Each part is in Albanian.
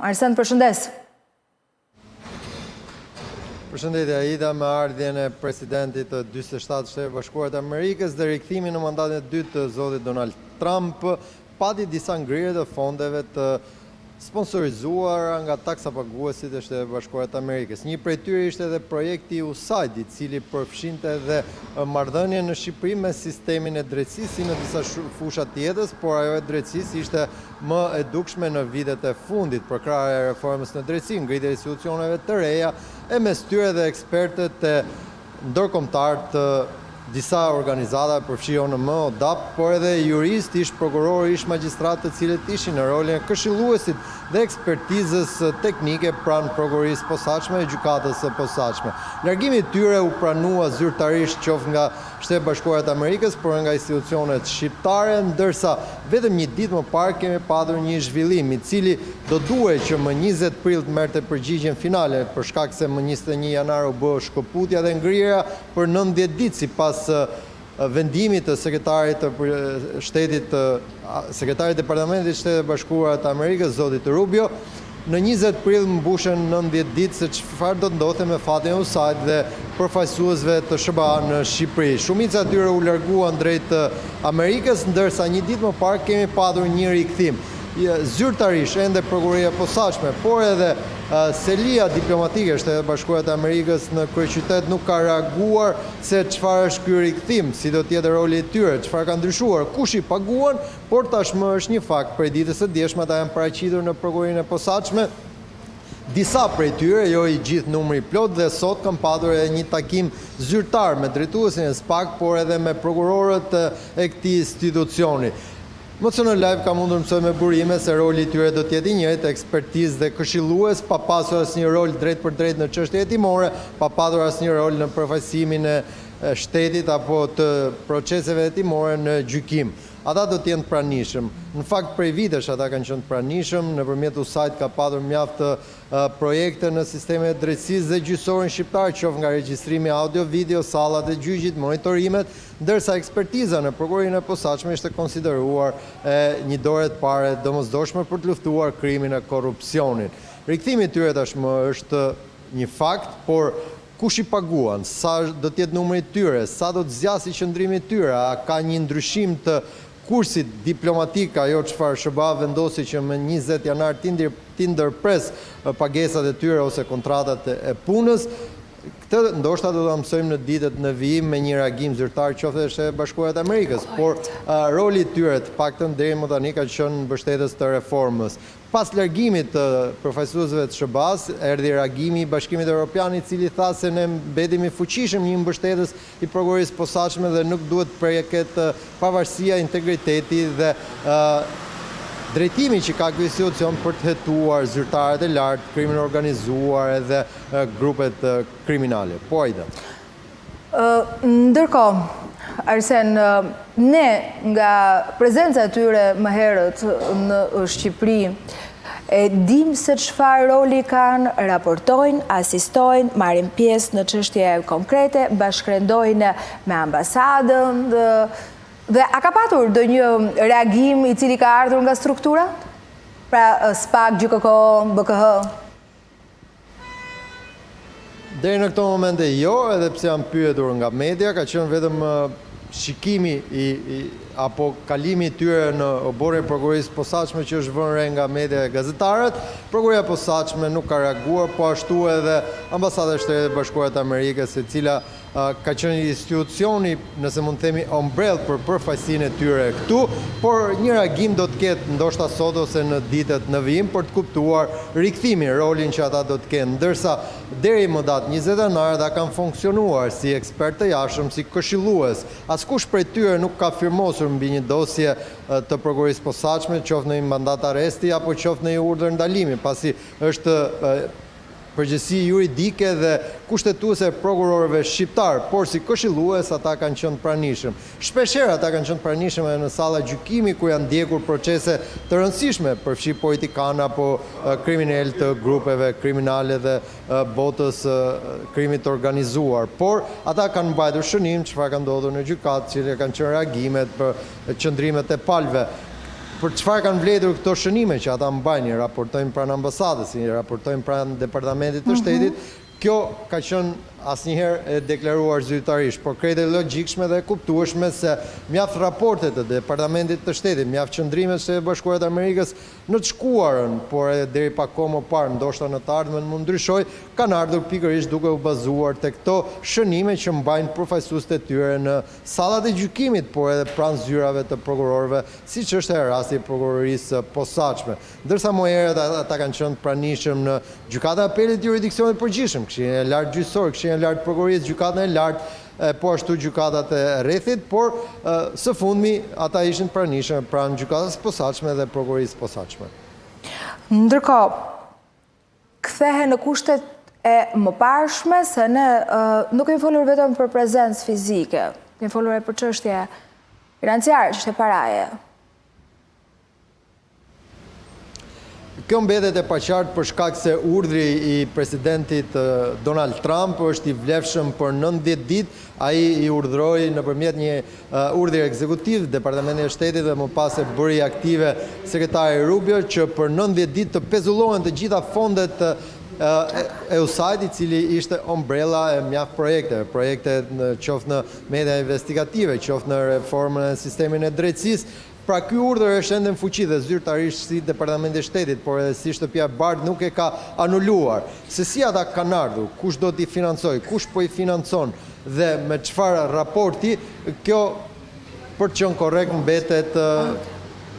Arsen, përshëndes. Përshëndetje Aida, me ardhjen e presidentit të 47 Shteteve të Bashkuara të Amerikës dhe rikthimin në mandatin e dytë të zotit Donald Trump, pati disa ngrirje të fondeve të sponsorizuara nga taksapaguesit e Shteteve të Bashkuara të Amerikës. Një prej tyre ishte edhe projekti USAID, i cili përfshinte edhe marrëdhënien në Shqipëri me sistemin e drejtësisë, si në disa fusha të jetës, por ajo e drejtësisë ishte më e dukshme në vitet e fundit, përkrahja e reformës në drejtësi, ngritja e institucioneve të reja e mes tyre edhe ekspertët e ndërkombëtarë të disa organizatave, përfshi ONM, ODAP, por edhe juristë, ish prokurorë, ish magjistratë të cilët ishin në rolin e këshilluesit dhe ekspertizës teknike pranë Prokurorisë së Posaçme e Gjykatës së Posaçme. Largimi i tyre u pranua zyrtarisht qoftë nga Shtetet e Bashkuara të Amerikës, por edhe nga institucionet shqiptare, ndërsa vetëm një ditë më parë kemi patur një zhvillim, i cili do duhej që më 20 prill të merrte përgjigjen finale, për shkak se më 21 janar u bë shkëputja dhe ngrirja për 90 ditë sipas vendimit të sekretarit të shtetit të sekretarit të Departamentit të Shteteve të Bashkuara të Amerikës, zotit Rubio, në 20 prill mbushen 90 ditë se çfarë do të ndodhte me fatin e USAID dhe përfaqësuesve të SHBA në Shqipëri. Shumica e tyre u larguan drejt Amerikës, ndërsa një ditë më parë kemi patur një rikthim. Zyrtarisht ende Prokuroria e Posaçme, por edhe selia diplomatike e Shteteve të Bashkuara të Amerikës në kryeqytet nuk ka reaguar se çfarë është ky rikthim, si do të jetë roli i tyre, çfarë ka ndryshuar, kush i paguan, por tashmë është një fakt, prej ditës së djeshme ata janë paraqitur në Prokurorinë e Posaçme, disa prej tyre, jo i gjithë numri i plotë dhe sot kanë patur edhe një takim zyrtar me drejtuesin e SPAK, por edhe me prokurorët e këtij institucioni. MCN Live ka mundur mësojë me burime se roli i tyre do të jetë i njëjtë, ekspertizë dhe këshillues, pa pasur asnjë rol drejtpërdrejt në çështje hetimore, pa patur asnjë rol në përfaqësimin e shtetit apo të proceseve hetimore në gjykim. Ata do të jenë të pranishëm. Në fakt prej vitesh ata kanë qenë të pranishëm, nëpërmjet USAID ka patur mjaft projekte në sistemin e drejtësisë dhe gjyqësorin shqiptar, qoftë nga regjistrimi audio-video, sallat e gjyqit, monitorimet, ndërsa ekspertiza në Prokurorinë e Posaçme ishte konsideruar e një dore të parë e domosdoshme për të luftuar krimin e korrupsionin. Rikthimi i tyre tashmë është një fakt, por kush i paguan, sa do të jetë numri i tyre, sa do të zgjasë qëndrimi i tyre, a ka një ndryshim të kursit diplomatik, ajo çfarë SHBA vendosi që më 20 janar t'i ndërpresë pagesat e tyre ose kontratat e punës, këtë ndoshta do ta mësojmë në ditët në vijim me një reagim zyrtar qoftë edhe Shtetet e Bashkuara të Amerikës, por roli i tyre të paktën deri më tani ka qenë mbështetës të reformës. Pas largimit të përfaqësuesve të SHBA-s, erdhi reagimi i Bashkimit Evropian i cili tha se ne mbetemi fuqishëm një mbështetës i Prokurorisë së Posaçme dhe nuk duhet të preket pavarësia, integriteti dhe drejtimi që ka ky institucion për të hetuar zyrtarët e lartë, krimin e organizuar edhe grupet kriminale. Po Aida. Ndërkohë, Arsen, ne nga prezenca e tyre më herët në Shqipëri, e dim se çfarë roli kanë, raportojnë, asistojnë, marrin pjesë në çështje konkrete, bashkërendojnë me ambasadën dhe a ka patur ndonjë reagim i cili ka ardhur nga struktura? Pra SPAK, GJKKO, BKH? Deri në këto momente jo, edhe pse jam pyetur nga media, ka qenë vetëm shikimi i, i apo kalimi i tyre në oborrin e prokurorisë së posaçme që është vënë re nga media e gazetarët. Prokuroria e posaçme nuk ka reaguar, po ashtu edhe ambasada e Shteteve të Bashkuara të Amerikës, e cila ka qenë institucioni, nëse mund të themi, ombrellë për përfaqësinë e tyre këtu, por një reagim do të ketë ndoshta sot ose në ditët në vijim për të kuptuar rikthimin, rolin që ata do të kenë, ndërsa deri më datë 20 janar ata kanë funksionuar si ekspertë të jashtëm, si këshillues. Askush prej tyre nuk ka firmosur mbi një dosje të prokurorisë së posaçme, qoftë në një mandat arresti apo qoftë në një urdhër ndalimi, pasi është përgjegjësi juridike dhe kushtetuese e prokurorëve shqiptarë, por si këshillues ata kanë qenë të pranishëm. Shpeshherë ata kanë qenë të pranishëm edhe në salla gjykimi ku janë ndjekur procese të rëndësishme, përfshi politikanë apo kriminelë të grupeve kriminale dhe botës krimit të organizuar. Por ata kanë mbajtur shënim çfarë ka ndodhur në gjykatë, cilat kanë qenë reagimet për qëndrimet e palëve. Për çfarë kanë vlejtur këto shënime që ata mbajnë, i raportojnë pranë ambasadës, i raportojnë pranë Departamentit të Shtetit, kjo ka qenë asnjëherë e deklaruar zyrtarisht, por krejt e logjikshme dhe e kuptueshme se mjaft raporte të Departamentit të Shtetit, mjaft qëndrime të Shteteve të Bashkuara të Amerikës në të shkuarën, por edhe deri pak kohë më parë, ndoshta në të ardhmen mund ndryshojë, kanë ardhur pikërisht duke u bazuar te këto shënime që mbajnë përfaqësuesit e tyre në sallat e gjykimit, por edhe pranë zyrave të prokurorëve, siç është edhe rasti i Prokurorisë së Posaçme. Ndërsa më herët ata kanë qenë të pranishëm në Gjykatën e Apelit të Juridiksionit të Përgjithshëm, Këshillin e Lartë Gjyqësor, Këshillin e Lartë të Prokurorisë, Gjykatën e Lartë, e po ashtu gjykatat e rrethit, por së fundmi ata ishin të pranishëm pranë Gjykatës së Posaçme dhe Prokurorisë së Posaçme. Ndërkohë, kthehen në kushtet e mëparshme se ne nuk kemi folur vetëm për prezencë fizike, kemi folur edhe për çështje financiare, çështje paraje. Kjo mbetet e paqartë për shkak se urdhri i presidentit Donald Trump është i vlefshëm për 90 ditë. Ai i urdhëroi nëpërmjet një urdhri ekzekutiv Departamentin e Shtetit dhe më pas e bëri aktive sekretari Rubio që për 90 ditë të pezullohen të gjitha fondet e USAID, i cili ishte ombrella e mjaft projekteve, projekte qoftë në media investigative, qoftë në reformën e sistemin e drejtësisë. Pra ky urdhër është ende në fuqi dhe zyrtarisht si Departamenti i Shtetit, por edhe si Shtëpia e Bardhë nuk e ka anuluar. Se si ata kanë ardhur, kush do t'i financojë, kush po i financon dhe me çfarë raporti, kjo për të qenë korrekt mbetet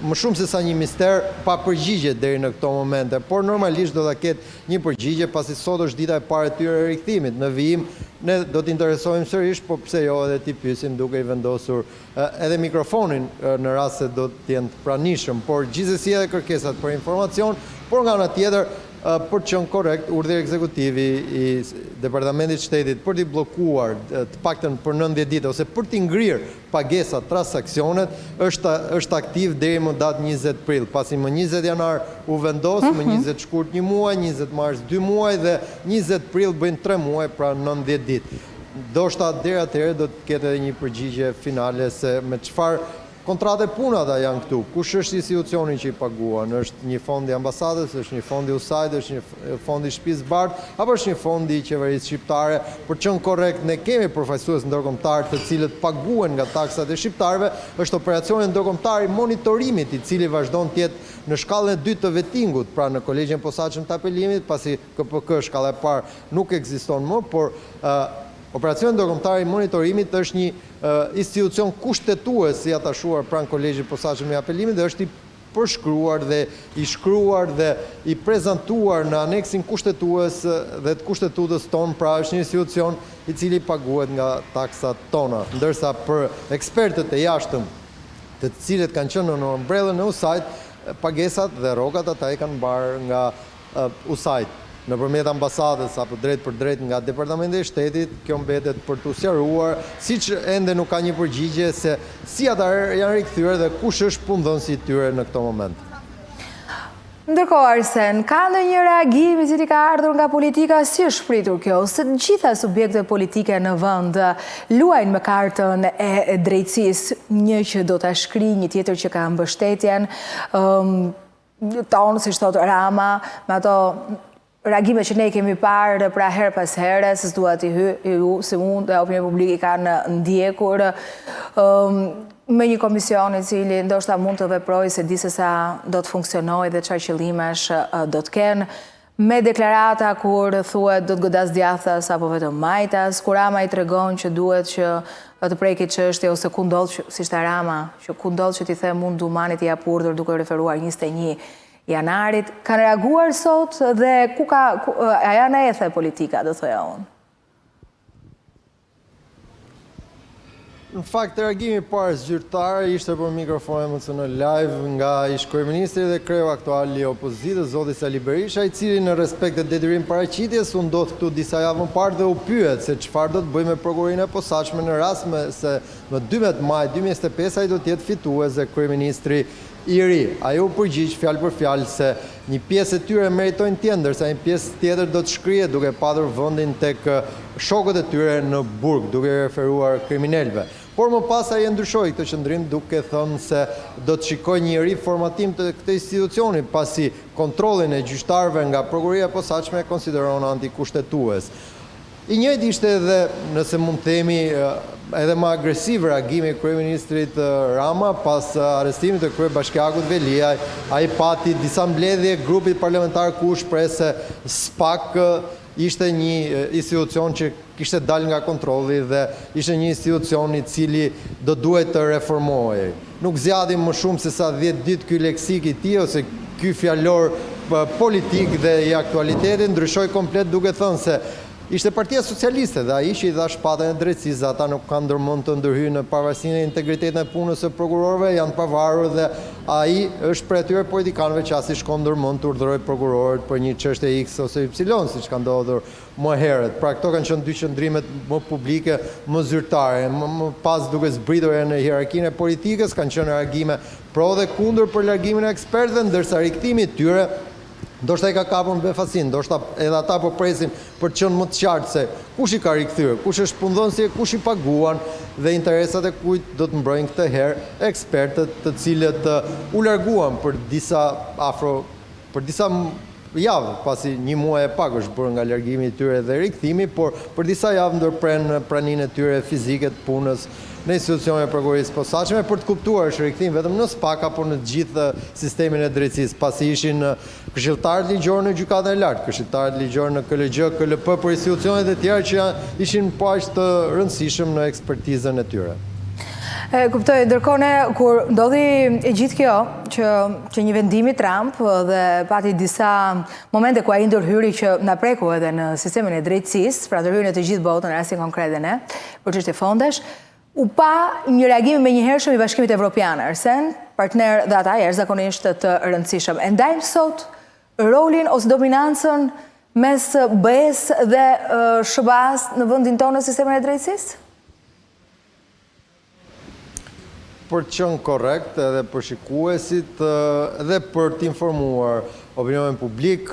më shumë se sa një mister pa përgjigje deri në këto momente, por normalisht do ta ketë një përgjigje pasi sot është dita e parë e tyre e rikthimit. Në vijim ne do të interesohemi sërish, po pse jo edhe t'i pyesim duke i vendosur edhe mikrofonin në rast se do të jenë të pranishëm, por gjithsesi edhe kërkesat për informacion, por nga ana tjetër për të qenë korrekt, urdhri ekzekutiv i Departamentit të Shtetit për t'i bllokuar të paktën për 90 ditë ose për t'i ngrirë pagesat, transaksionet, është është aktiv deri më datë 20 prill, pasi më 20 janar u vendos, më 20 shkurt një muaj, 20 mars 2 muaj dhe 20 prill bëjnë 3 muaj, pra 90 ditë. Ndoshta deri atëherë do të ketë edhe një përgjigje finale se me çfarë kontrate pune ata janë këtu, kush është institucioni që i paguan, është një fond i ambasadës, është një fond i USAID, është një fond i Shtëpisë së Bardhë, apo është një fond i qeverisë shqiptare. Për të qenë korrekt, ne kemi përfaqësues ndërkombëtarë të cilët paguhen nga taksat e shqiptarëve, është operacioni ndërkombëtar i monitorimit i cili vazhdon të jetë në shkallën e dytë të vetingut, pra në Kolegjin e Posaçëm të Apelimit, pasi KPK, shkalla e parë, nuk ekziston më, por Operacioni Ndërkombëtar i Monitorimit është një institucion kushtetues i atashuar pranë Kolegjit të Posaçëm i Apelimit dhe është i përshkruar dhe i shkruar dhe i prezantuar në aneksin kushtetues dhe të kushtetutës tonë, pra është një institucion i cili paguhet nga taksat tona. Ndërsa për ekspertët e jashtëm, të cilët kanë qenë nën ombrellën e USAID, pagesat dhe rrogat ata i kanë marrë nga USAID, nëpërmjet ambasadës apo drejtpërdrejt nga Departamenti i Shtetit, kjo mbetet për t'u sqaruar, siç ende nuk ka një përgjigje se si ata janë rikthyer dhe kush është punëdhënësi i tyre në këto moment. Ndërkohë, Arsen, ka ndonjë reagim i cili ka ardhur nga politika, si është pritur kjo? Se të gjitha subjektet politike në vend luajnë me kartën e drejtësisë, një që do ta shkrijë, një tjetër që ka mbështetjen, tonë, siç thotë Rama, me ato reagime që ne kemi parë pra herë pas here, se s'dua t'i hyj, ju, si unë dhe opinioni publik i kanë ndjekur, me një komision i cili ndoshta mund të veprojë, s'e di se sa do të funksionojë dhe çfarë qëllimesh do të kenë, me deklarata kur thuhet do të godas djathtas apo vetëm majtas, kur Rama i tregon që duhet që të preki çështje ose ku ndodh që, siç tha Rama, që ku ndodh që t'i them unë Dumanit i jap urdhër duke referuar 21 janarit, kanë reaguar sot dhe ku ka, a janë në ethe politika, do thoja unë. Në fakt, reagimi i parë zyrtar ishte për mikrofonin e MCN Live nga ish-kryeministri dhe kreu aktual i opozitës, zoti Sali Berisha, i cili në respekt të detyrim paraqitjes u ndodh këtu disa javë më parë dhe u pyet se çfarë do të bëjë me prokurorinë e posaçme në rast me, se më 12 maj 2025 ai do të jetë fitues dhe kryeministri i ri. Ai u përgjigj fjalë për fjalë se një pjesë e tyre meritojnë të jenë, ndërsa një pjesë tjetër do të shkrihet duke patur vendin tek shokët e tyre në burg, duke i referuar kriminelëve. Por më pas ai e ndryshoi këtë qëndrim duke thënë se do të shikojë një riformatim të këtij institucioni, pasi kontrollin e gjyqtarëve nga Prokuroria e Posaçme e konsideron antikushtetues. I njëjtë ishte edhe, nëse mund të themi, edhe më agresiv reagimi i kryeministrit Rama pas arrestimit të kryebashkiakut Veliaj. Ai pati disa mbledhje grupit parlamentar ku u shpreh se SPAK ishte një institucion që kishte dalë nga kontrolli dhe ishte një institucion i cili do duhej të reformohej. Nuk zgjati më shumë se sa 10 ditë ky leksik i tij ose ky fjalor politik dhe i aktualitetit ndryshoi komplet duke thënë se ishte Partia Socialiste dhe ai që i dha shpatën e drejtësisë dhe ata nuk kanë ndërmend të ndërhyjnë në pavarësinë e integritetin e punës së prokurorëve, janë të pavarur dhe ai është prej atyre politikanëve që as i shkon ndërmend të urdhërojë prokurorët për një çështje X ose Y, siç ka ndodhur më herët. Pra këto kanë qenë dy qëndrimet më publike, më zyrtare. Më pas duke zbritur edhe në hierarkinë e politikës, kanë qenë reagime pro dhe kundër për largimin e ekspertëve, ndërsa rikthimi i tyre ndoshta i ka kapur në befasi, ndoshta edhe ata po presin për të qenë më të qartë se kush i ka rikthyer, kush është punëdhënësi e kush i paguan dhe interesat e kujt do të mbrojnë këtë herë ekspertët të cilët u larguan për disa afro për disa javë, pasi një muaj e pak është bërë nga largimi i tyre dhe rikthimi, por për disa javë ndërprenë praninë e tyre fizike të punës në institucionin e Prokurorisë së Posaçme për të kuptuar është rikthim vetëm në SPAK apo në të gjithë sistemin e drejtësisë, pasi ishin këshilltarët ligjorë në Gjykatën e Lartë, këshilltarët ligjorë në KLGJ, KLP, por institucionet e tjera që ishin po aq të rëndësishëm në ekspertizën e tyre. E kuptoj, ndërkohë ne kur ndodhi e gjithë kjo, që që një vendim i Trump dhe pati disa momente ku ai ndërhyri që na preku edhe në sistemin e drejtësisë, pra ndërhyri në të gjithë botën, në rastin konkret dhe ne, për çështje fondesh, u pa një reagim i menjëhershëm i Bashkimit Evropian, Arsen, partner dhe ata jashtëzakonisht të rëndësishëm. E ndajmë sot rolin ose dominancën mes BE-së dhe SHBA-së në vendin tonë në sistemin e drejtësisë? Për të qenë korrekt edhe për shikuesit dhe për të informuar opinionin publik,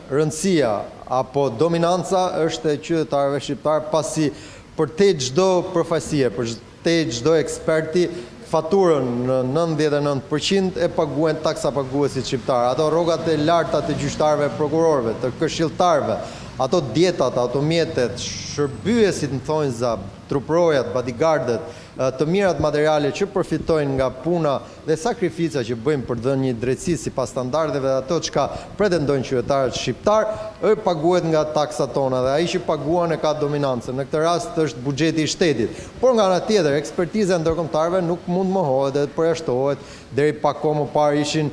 rëndësia apo dominanca është e qytetarëve shqiptarë pasi përtej çdo përfaqësie, përtej çdo eksperti, faturën në 99% e paguajnë taksapaguesit shqiptarë. Ato rrogat e larta të gjyqtarëve, prokurorëve, të këshilltarëve, ato dietat, automjetet, shërbyesit në thonjza, truprojat, bodyguardët, të mirat materiale që përfitojnë nga puna dhe sakrifica që bëjnë për të dhënë një drejtësi sipas standardeve dhe ato çka pretendojnë qytetarët shqiptarë, e paguhet nga taksat tona dhe ai që paguan e ka dominancën. Në këtë rast është buxheti i shtetit. Por nga ana tjetër, ekspertiza e ndërkombëtarëve nuk mund të mohohet dhe të përjashtohet. Deri pak kohë më parë ishin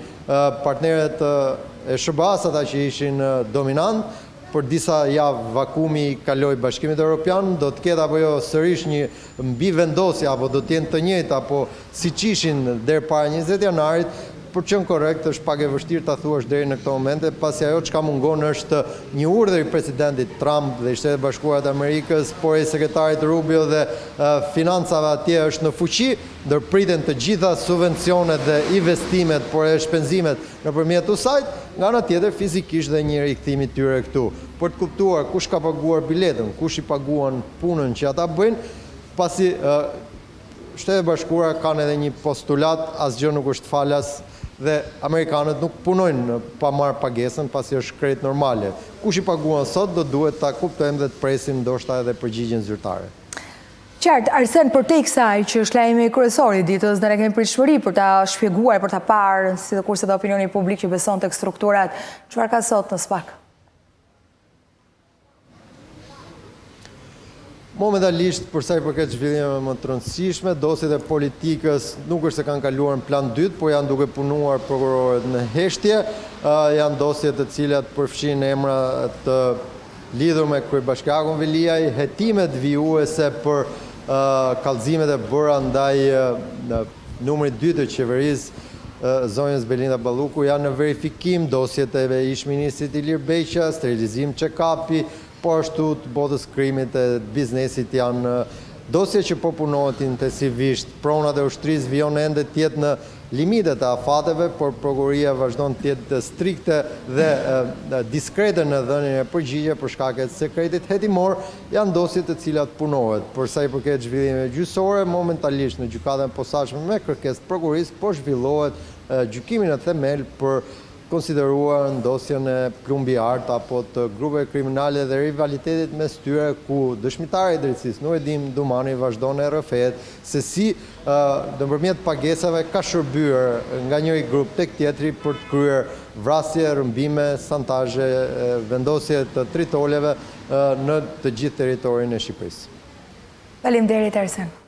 partnerët e SHBA-së ata që ishin dominantë, për disa javë vakumi i kaloi Bashkimit Evropian, do të ketë apo jo sërish një mbivendosje apo do të jenë të njëjtë apo siç ishin deri para 20 janarit, për të qenë korrekt është pak e vështirë ta thuash deri në këto momente, pasi ajo çka mungon është një urdhër i presidentit Trump dhe i Shteteve të Bashkuara të Amerikës, por i sekretarit Rubio dhe financave atje është në fuqi, ndërpriten të gjitha subvencionet dhe investimet, por edhe shpenzimet nëpërmjet USAID, nga ana tjetër fizikisht dhe një rikthim i tyre këtu. Për të kuptuar kush ka paguar biletën, kush i paguan punën që ata bëjnë, pasi Shtetet e Bashkuara kanë edhe një postulat, asgjë nuk është falas dhe amerikanët nuk punojnë pa marrë pagesën, pasi është krejt normale. Kush i paguan sot do duhet ta kuptojmë dhe të presim ndoshta edhe përgjigjen zyrtare. Qartë, Arsen, përtej kësaj që është lajmi kryesor i ditës dhe ne kemi pritshmëri për ta shpjeguar, për ta parë, si dhe kurse dhe opinioni publik që beson tek strukturat, çfarë ka sot në SPAK? Momentalisht, për sa i përket zhvillimeve më të rëndësishme, dosjet e politikës nuk është se kanë kaluar në plan dytë, por janë duke punuar prokurorët në heshtje. Janë dosje të cilat përfshijnë emra të lidhur me kryebashkiakun Veliaj, hetimet vijuese për kallëzimet e bëra ndaj numrit 2 të qeverisë zonjës Belinda Balluku janë në verifikim dosjet e ish-ministrit Ilir Beqja, sterilizim check-upi, po ashtu të botës krimit e biznesit janë dosje që po punohet intensivisht. Pronat e ushtrisë vijon ende të jetë në limitet e afateve, por prokuroria vazhdon të jetë strikte dhe diskrete në dhënien e përgjigje për shkak të sekretit hetimor, janë dosje të cilat punohet. Për sa i përket zhvillimeve gjyqësore, momentalisht në Gjykatën e Posaçme me kërkesë të prokurorisë po zhvillohet gjykimi në themel për konsideruar në dosjen e Plumbi i Artë apo të grupeve kriminale dhe rivalitetit mes tyre ku dëshmitari i drejtësisë Nuredin Dumani vazhdon e rrëfehet se si nëpërmjet pagesave ka shërbyer nga njëri grup tek tjetri për të kryer vrasje, rrëmbime, shantazhe, vendosje të tritoleve në të gjithë territorin e Shqipërisë. Faleminderit Arsen.